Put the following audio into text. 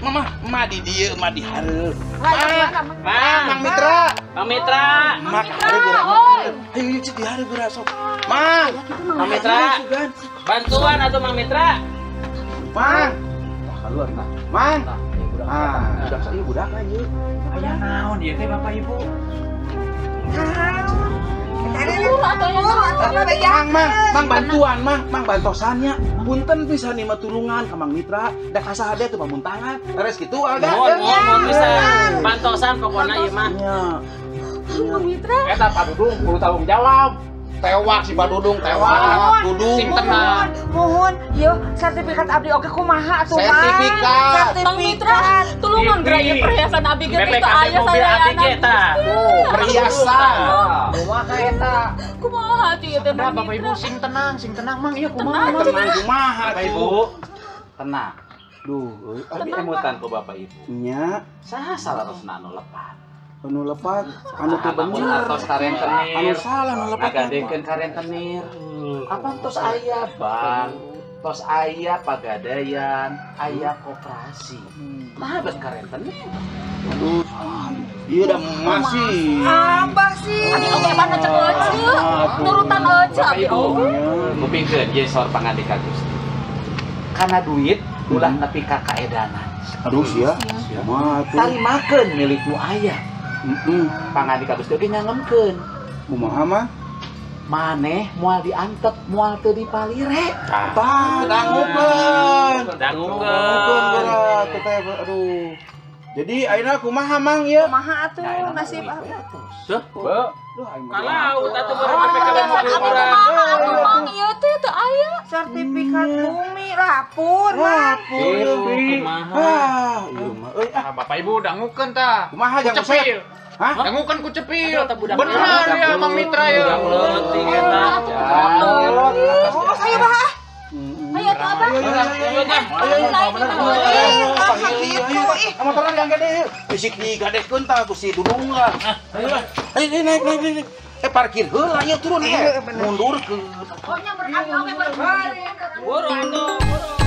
Mama, ma di dieu, ma di hareup. Mang Mitra. Mang Mitra. Mang Mitra. Ayo yuk di hareup geura sok. Mang, Mang Mitra. Bantuan atuh Mang Mitra. Mang. Tah keluar tah. Mang. Ah, budak ieu budak ieu. Aya naon ieu teh Bapak Ibu? Naon? Mang, mang, mang bantuan, mang, mang bantosannya. Punten pisan ieu mah tulungan ka Mang Mitra, da ka saha teh pamuntangan. Beres kitu alga. Mohon, mohon pisan. Bantosan pokona ieu mah. Mang Mitra. Eta Pak Dudung kudu tanggung jawab. Tewak si Pak Dudung, tewak. Dudung. Sing tenang. Mohon, ieu sertifikat abdi oge kumaha atuh, Mang? Sertifikat. Mang Mitra, tulungan geura ieu perhiasan abdi ge teh aya sadayana. Perhiasan. Kumaha eta? Kumaha atuh ieu teh Mang Mitra? Bapak Ibu sing tenang Mang ieu kumaha? Tenang kumaha Bapak Ibu? Tenang. Duh, abi emutan ku Bapak Ibu. Nya, saha salarosna anu lepat? Anu lepat, anu teu bener. Tos karentenir. Anu salah anu lepat. Ngagadekeun karentenir. Apa tos aya bank, tos aya pagadaian, aya koperasi. Mah bet karentenir. Aduh, ieu da masih. Abah sih. Abi oge mana cek euceu, nurutan euceu abi oge. Kupingkeun ieu saur pangandika Gusti. Kana duit ulah nepi ka kaedanan. Aduh sia. Kumaha tuh? Tarimakeun milik nu aya. Pangandika Gusti oge nyangemkeun. Kumaha mah? Maneh moal diantep, moal teu dipalire. Tah, dangukeun. Dangukeun. Geura teh aduh. Jadi ayeuna kumaha Mang ieu? Kumaha atuh nasib abdi? Tuh. Duh, aing mah. Kalau atuh beureum BPKB mobil urang. Kumaha atuh Mang ieu teh teu aya. Sertifikat bumi rapur, Mang. Rapur. Kumaha? Ah, ieu mah euy. Ah, Bapak Ibu dangukeun tah. Kumaha jang Usep? Hah? Dangukeun ku Cepil. Bener ya Mang Mitra ya. Budak leutik eta. Oh, saya bah. Ayo atuh Abah. Ayo, ayo, motoran yang gede. Fisik digadekeun tah ku si Dudung lah. Ayo lah. Ayo naik naik naik. Parkir heula ieu turun eh. Mundur ke. Oh nya berkali oge berkali. Buru atuh, buru.